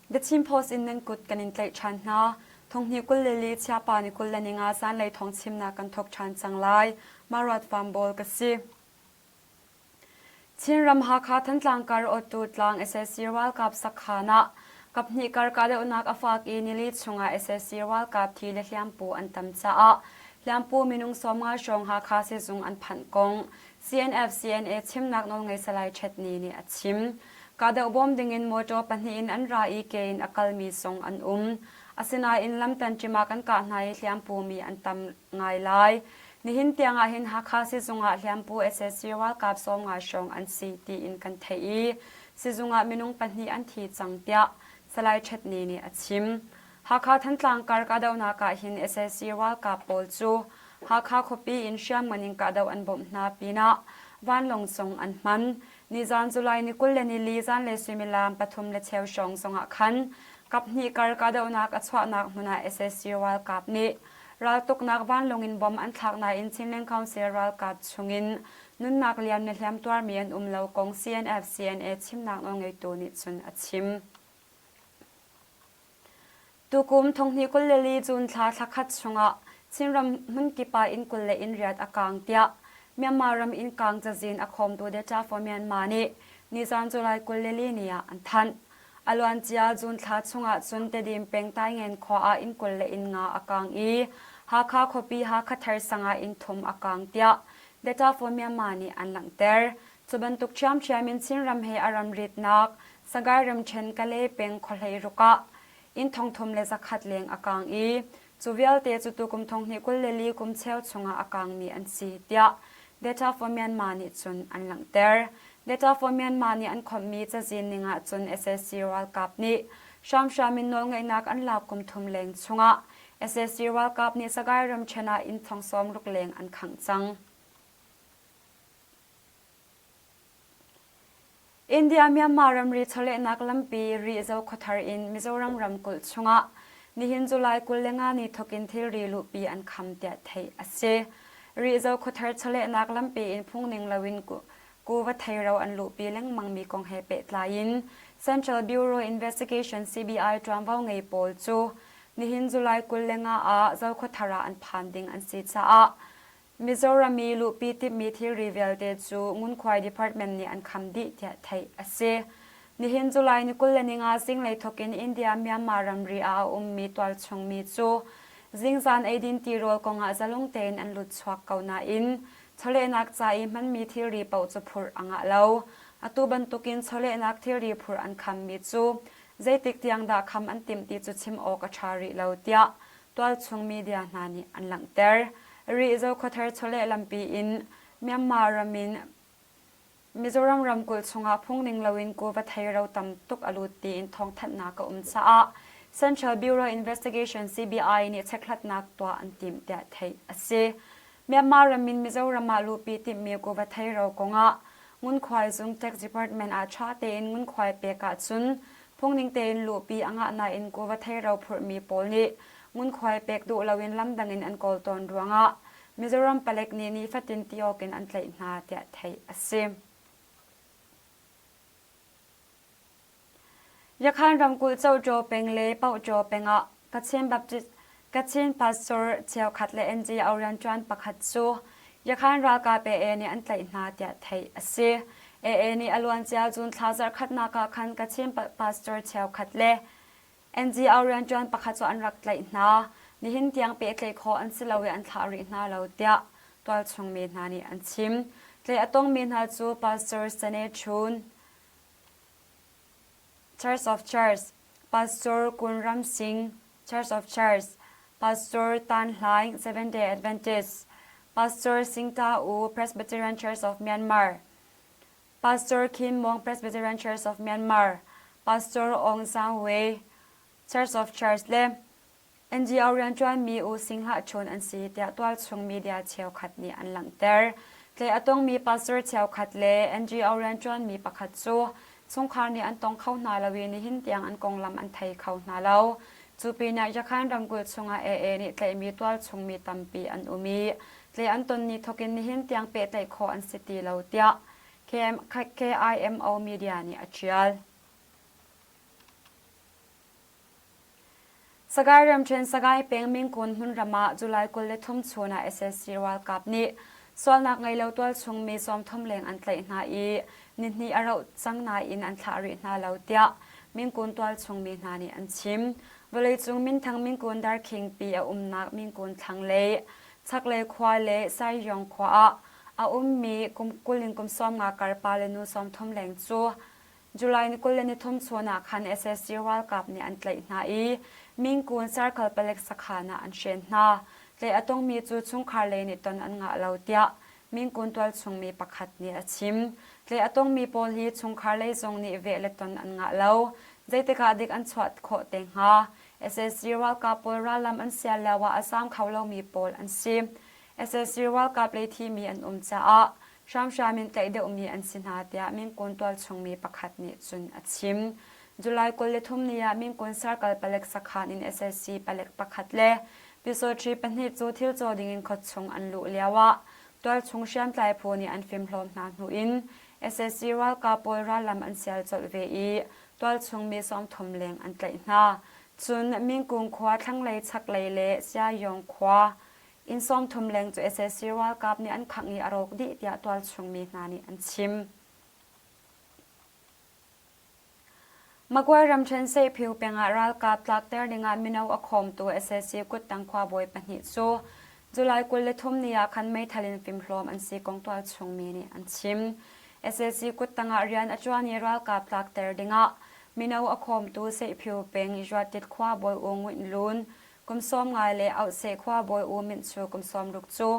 The Chin Post in nan kut kan in tlaih ṭhan hna. Thonghni 24 chiapa ni 25 zanlei thawng chimnak kan thawk ṭhan cang lai. Maruat Farm ka si. Chinram Hakha Thantlang kar Awtu tlang sac ralkap sakhan ah kaphnih kar kahdohnak a fak i nili chungah sac ralkap thi le hliampu an tam caah hliampu minung 50 hrawng Hakha sizung an phanh kong CNF CNA chimnak nawlngei Salai Htet Ni nih a chim. Kahdoh bawm dingin motor pahnih in an ra i ke in a kalmi zong an um. Asinain lamtan ṭim ah kan kah hna i hliampu mi an tam ngai lai. Nihin tiang ah hin Hakha sizung ah hliampu sac ralkap 50 hrawng an si tiin kan theih i sizung ah minung pahnih an thi cang tiah Salai Htet Ni nih a chim. Hakha Thantlang kar kahdohnak ah hin sac ralkap pawl cu Hakha khuapi in hriamngan in kahdoh an bawmh hna pinah vanlawng zong an hman. Nizan July ni 24 zanlei suimilam pathum le cheu hrawng zongah khan kaphnih kar kahdohnak a chuahnak hmun ah sac ralkap nih Raltuknak vanlawng in bom an thlak nain Chinland Council ralkap chungin nunnak liam le hliamtuarmi an um lo kong CNF CNA chimnak nawlngeitu nih cun a chim. Tukum thonghnih 24 June thla thlakhat chungah Chinram hmunkip ah inn 20 le inn riat a kaang tiah Myanmar ram inn kaang cazin a khawmtu Data for Myanmar nih nizan July 24 ni ah an thanh. A luancia June thla chungah cun Tedim peng Taingen khua ah inn 20 le inn nga a kaang i Hakha khuapi Hakha Thar sang ah inn thum a kaang tiah Data for Myanmar nih an langhter. Cu bantuk ṭhiamṭhiam in Chinram he a ramritnak Sagaing ramṭhen Kalay peng khuahlei ruk ah inn thongthum le zakhat leng a kaang i cu vialte cu tukum thonghnih 24 kum cheu chungah a kaangmi an si tiah Data for Myanmar nih cun an langhter. Data for Myanmar nih an khawmhmi cazin ning ahcun sac ralkap nih hramhram in nawlngeihnak an lak kum thum leng chungah sac ralkap nih Sagaing ramṭhen ah inn thong 60 leng an khangh cang. India-Myanmar ramri chawlehnak lampi Rih Zokhuathar in Mizoram ramkulh chungah nihin July 25 ni thawkin thilri luhpi an kham tiah theih a si. Rih Zokhuathar chawlehnak lampi in phungning loin kuva theiro an luhpi lengmangmi kong he pehtlai in Central Bureau Investigation CBI ṭuanvo ngei pawl cu nihin July 25 ah Zokhuathar ah an phan ding an si caah Mizoram i luhpi timhmi thilri vialte cu ngunkhuai department nih an kham dih tiah theih a si. Nihin July ni 25 zinglei thawk in India-Myanmar ramri ah a ummi tualchung mi cu zingzan eidin tirawl kongah zalong tein an lut chuak ko nain chawlehnak ca i hmanmi thilri paoh cu phurh a ngah lo. Atu bantukin chawlehnak thilri phurh an khammi cu zeitik tiang dah kham an timh ti cu chim awk a ṭha rih lo tiah tualchung media hna nih an langhter. Rih Zokhuathar chawleh lampi in Myanmar ram in Mizoram ramkulh chungah phungning loin kuva theiro tam tuk a lut tiin thawngthanhnak a um caah Central Bureau Investigation CBI nih chekhlatnak tuah an timh tiah theih a si. Myanmar ram in Mizoram ah luhpi timhmi kuva theiro kongah ngunkhuai zung Tax Department ah ṭha tein ngunkhuai pek ahcun Phungning tein luhpi a ngah nain kuva theiro phurhmi pawl nih ngunkhuai pek duh loin lamdang in an kawl tawn ruangah Mizoram palek nih nifatin ti awk in an tlaih hna tiah theih a si. Yakhan ramkulh Coṭaw peng le Pohṭaw peng ah Kachin Baptist Kachin pastor cheukhat le NGO rianṭuan pakhat cu Yakhan ralkap AA nih an tlaih hna tiah theih a si. AA nih a luancia June thla zarhkhatnak ah khan Kachin pastor cheukhat le NGO rianṭuan pakhat cu an rak tlaih hna. Nihin tiang pehtlaih khawh an si lo i an thlah rih hna lo tiah tualchung mi hna nih an chim. Tlaih a tongmi hna cu Pastor Sane Chun, Church of Church, Pastor Kun Ram Singh, Church of Church, Pastor Tan Hlaing, Seventh-day Adventist, Pastor Sing Ta U, Presbyterian Church of Myanmar, Pastor Kim Mong, Presbyterian Church of Myanmar, Pastor Aung San Wei, Church of Church le NGO rianṭuanmi U Sing Hlah Chun an si tiah tualchung media cheukhat nih an langhter. Tlaih a tongmi pastor cheukhat le NGO rianṭuanmi pakhat cu chungkhar nih an tong kho hna lo i nihin tiang an konglam an thei kho hna lo. Cu pinah Yakhan ramkulh chungah AA nih tlaihmi tualchung mi tampi an um i tlaih an ton ni thawk in nihin tiang pehtlaih khawh an si ti lo tiah KIMO media nih a ṭial. Sagaing ramṭhen Sagaing peng Mingkun hmunram ah July 23 chun ah sac ralkap nih sualnak ngei lo tualchung mi 30 leng an tlaih hna i nihnih a rauh cang nain an thlah rih hna lo tiah Mingkun tualchung mi hna nih an chim. Vawleicung minthang Mingkun Darkhing pi a umnak Mingkun thlanglei chaklei khua le Saiyong khua ah a ummi kum 20 in kum 50 kar pa le nu 30 leng cu July ni 23 chun ah khan sac ralkap nih an tlaih hna i Mingkun Circle palek sakhan ah an hren hna. Tlaih a tongmi cu chungkhar lei nih ton an ngah lo tiah Mingkun tualchung mi pakhat nih a chim. Tlaih a tongmi pawl hi chungkhar lei zong nih veh le ton an ngah lo. Zeitik ah dik an chuah khawh te hnga? Sac ralkap pawl rallam an sial lio ah a zaam kho lomi pawl an si. Sac ralkap lei thimi an um caah hramhram in tlaih deuhmi an si hna tiah Mingkun tualchung mi pakhat nih cun a chim. July 23 ni ah Mingkun Circle palek sakhan in sac palek pakhat le Pyusawṭhi pahnih cu thil caw dingin khuachung an luh lioah tualchung hriamtlai phu nih an fimhlawm hna hnu in sac ralkap pawl rallam an sial colh ve i tualchung mi 30 leng an tlaih hna. Cun Mingkung khua thlanglei chaklei le Siayong khua inn 30 leng cu sac ralkap nih an khangh i a rawk dih tiah tualchung mi hna nih an chim. Magway ramṭhen Seihphiu peng ah ralkap tlakter ding ah mino a khawmtu sac kuttang khuabawi pahnih cu July 23 ni ah khan meithal in fimhlawm an si kong tualchung mi nih an chim. Sac kuttang ah rian a ṭuan i ralkap tlakter ding ah mino a khawmtu Seihphiu peng Yuatit khuabawi U Nguin Lun kum sawm ngai le Auhseh khuabawi U Minh Chu kum 60 cu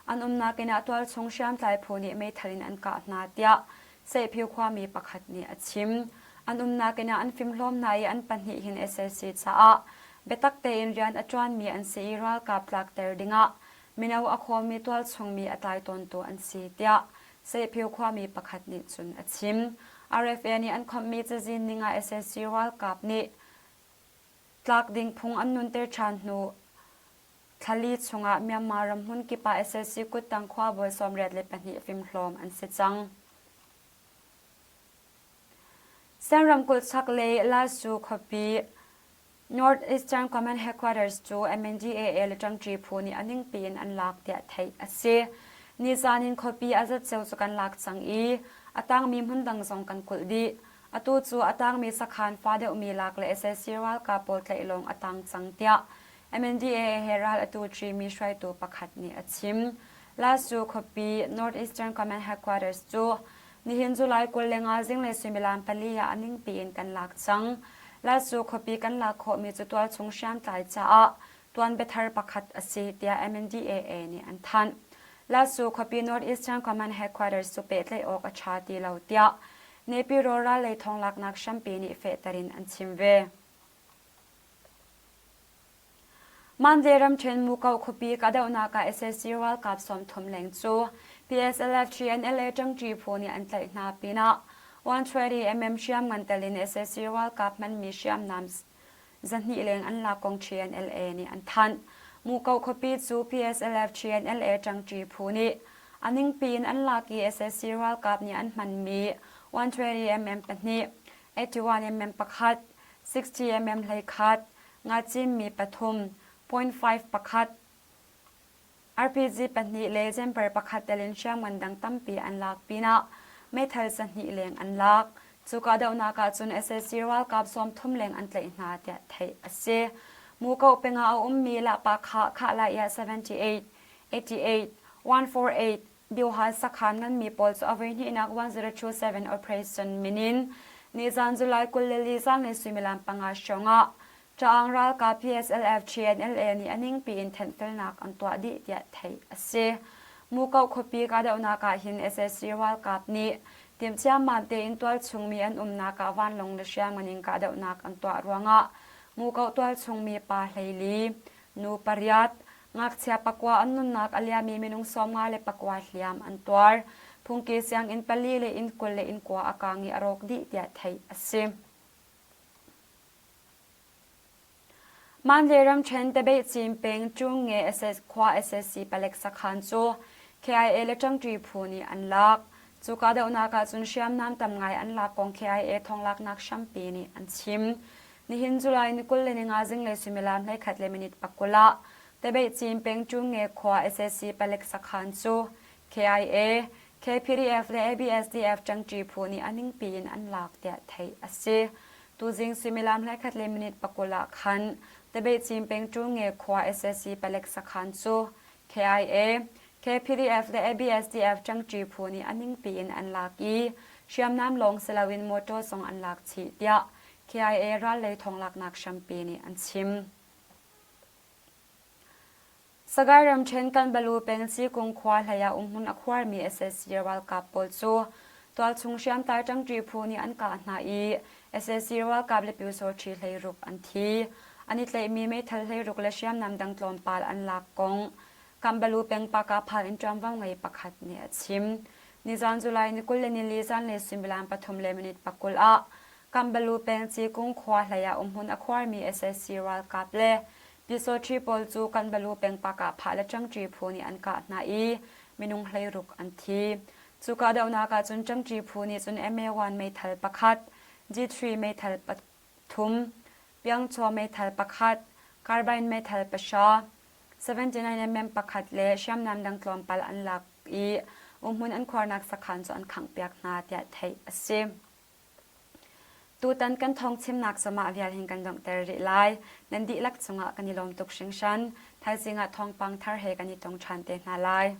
an umnak inn ah tualchung hriamtlai phu nih meithal in an kah hna tiah Seihphiu khuami pakhat nih a chim. An umnak inn ah an fimhlawm hna i an pahnih hin sac caah biatak tein rian a ṭuanmi an si i ralkap tlakter dingah mino a khawlmi tualchungmi a tlai tawntu an si tiah Seihphiu khuami pakhat nih cun a chim. RFA nih an khawmhmi cazin ning ah sac ralkap nih tlak ding phung an nunter ṭhan hnu thlali chungah Myanmar ram hmun kip ah sac kuttang khuabawi 84 fimhlawm an si cang. Shan ramkulh chaklei Lasu khuapi North Eastern Command Headquarters cu MNDAA le ṭangṭi phu nih a ningpi in an lak tiah theih a si. Nizan in khuapi a zatceo cu kan lak cang i a tangmi hmun dang zong kan kulh dih. Atu cu a tangmi sakhan fa deuhmi lak le sac ralkap pawl tlaih lawng a tang cang tiah MNDAA he ral a tuṭimi hruaitu pakhat nih a chim. Lasu khuapi North Eastern Command Headquarters cu nihin July 25 zinglei suimilam pali ah a ningpi in kan lak cang. Lasu khuapi kan lak khawhmi cu tualchung hriamtlai caah tuanbiathar pakhat a si tiah MNDAA nih an thanh. Lasu khuapi North Eastern Command Headquarters cu pehtlaih awk a ṭha ti lo tiah Naypyidaw ral lei thawnglaknak hrampi nih fehter in an chim ve. Mandalay ramṭhen Muko khuapi kahdohnak ah sac ralkap 30 leng cu PSLF TNLA ṭangṭi phu nih an tlaih hna pinah 120 mm hriamngan tel in sac ralkap hmanmi hriamnam 200 leng an lak kong TNLA nih an thanh. Muko khuapi cu PSLF TNLA ṭangṭi phu nih a ningpi in an lak i sac ralkap nih an hmanmi 120 mm pahnih, 81 mm pakhat, 60 mm hleikhat, nga cimmi pathum, point five pakhat, RPG pahnih le jemper pakhat tel in hriamngan dang tampi an lak pinah meithal 200 leng an lak. Cu kahdohnak ah cun sac ralkap 30 leng an tlaih hna tiah theih a si. Muko peng ah a ummi Lahpa Khah Khah-Lai-ah 78, 88, 148, Biohal sakhan nganmi pawl cu a voihnihnak 1027 operation min in nizan July 24 zanlei suimilam panga hrawng ah Ṭaang ralkap PSLF TNLA nih a ningpi in thenhfelnak an tuah dih tiah theih a si. Mukoh khuapi kahdohnak ah hin sac ralkap nih timhciammam tein tualchung mi an umnak ah vanlawng le hriamngan in kahdohnak an tuah ruangah Mukoh tualchung mi pa 14, nu pariat, Ngakchia pakua an nunnak a liami minung 54 hliam an tuar. Phungki sianginn pali le inn 20 le inn kua a kaang i a rawk dih tiah theih a si. Mandalay ramṭhen Tabeihcin peng Ṭungnge SS khua SSC palek sakhan cu KIA le ṭangṭi phu nih an lak. Cu kahdohnak ah cun hriamnam tam ngai an lak kong KIA thawnglaknak hrampi nih an chim. Nihin July ni 25 zinglei suimilam 11 le minute 20 ah Tabeihcin peng Ṭungnge khua sac palek sakhan cu KIA, KPDF le ABSDF ṭangṭi phu nih a ningpi in an lak tiah theih a si. Tuzing suimilam 11 le minute 20 ah khan Tabeihcin peng Ṭungnge khua sac palek sakhan cu KIA, KPDF le ABSDF ṭangṭi phu nih a ningpi in an lak i hriamnam lawng si loin motor zong an lak chih tiah KIA rallei thawnglaknak hrampi nih an chim. Sagaing ramṭhen Kanbalu peng Cikung khua hlei ah umhmun a khuarmi sac ralkap pawl cu tualchung hriamtlai ṭangṭi phu nih an kah hna i sac ralkap le pyusawṭhi hleiruk an thi. An i tlaihmi meithal hleiruk le hriamnam dang tlawmpal an lak kong Kanbalu peng Pakaphal in ṭuanvo ngei pakhat nih a chim. Nizan July ni 24 zanlei suimilam pathum le minute 20 ah Kanbalu peng Cikung khua hlei ah umhmun a khuarmi sac ralkap le Pyusawṭhi pawl cu Kanbalu peng Pakahphah le Ṭangṭi phu nih an kah hna i minung 16 an thi. Cu kahdohnak ah cun Ṭangṭi phu nih cun MA-1 meithal pakhat, G3 meithal pathum, Piangchaw meithal pakhat, carbine meithal pahra, 79mm pakhat le hriamnam dang tlawmpal an lak i umhmun an khuarnak sakhan cu an khanghpiak hna tiah theih a si. Tutan kan thawngchimnak cu mah vial hin kan donghter rih lai. Nan dihlak cungah kan i lawm tuk hringhran. Thaizing ah thawngpang thar he kan i tong ṭhan te hna lai.